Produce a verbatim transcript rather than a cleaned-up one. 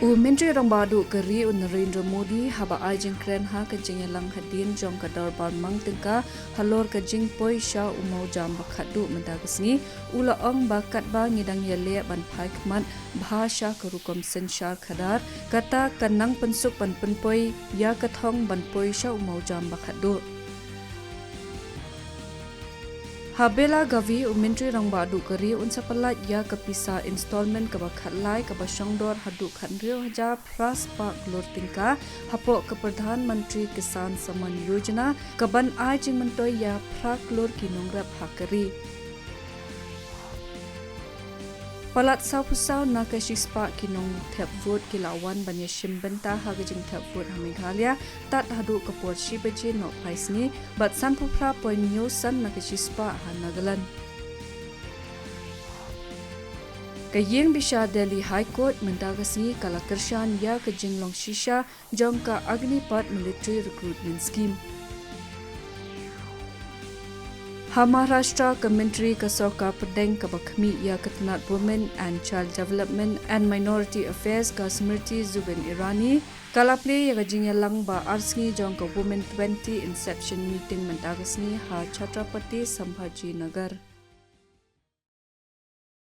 U Myntri Rangbah Duh ka ri u Narendra Modi haba ai jingkren ha ka jingïalang hadien jong ka dorbar mang tyngka halor ka jingpoi sha u mawjam ba khatduh mynta ka sngi, u la ong ba katba ngi dang ïaleh ban phai khmat bha sha ka rukom synshar khadar, kata ka nang pynsuk ban pynpoi ïa ka thong ban poi sha u mawjam ba khatduh. Ha Belagavi, u Myntri Rangbah Duh ka ri un sa pyllait ïa ka pisa installment kaba khatlai kaba shongdor haduh khathynriew hajar phra spah klur tyngka hapoh ka Pradhan Mantri Kisan Samman Yojana, kaban ai jingmyntoi ïa phra klur ki nongrep ha ka ri. Palat sawphew saw na ka shispah ki nongthep vote ki la wan ban ïashim bynta ha ka jingthep vote ha Meghalaya, tad haduh ka por shi baje nohphai sngi, bad sanphew phra point hynñiew san na ka shispah ha Nagaland. Ka ïing bishar Delhi High Court mynta ka sngi ka la kyrshan ïa ka jinglong shisha jong ka Agnipath Military Recruitment Scheme. Ha Maharashtra, ka Myntri ka Sorkar Pdeng kaba khmih ïa ka tnat Women and Child Development and Minority Affairs, ka Smriti Zubin Irani, ka la plie ïa ka jingïalang ba ar sngi jong ka Women twenty Inception Meeting mynta ka sngi ha Chhatrapati Sambhajinagar.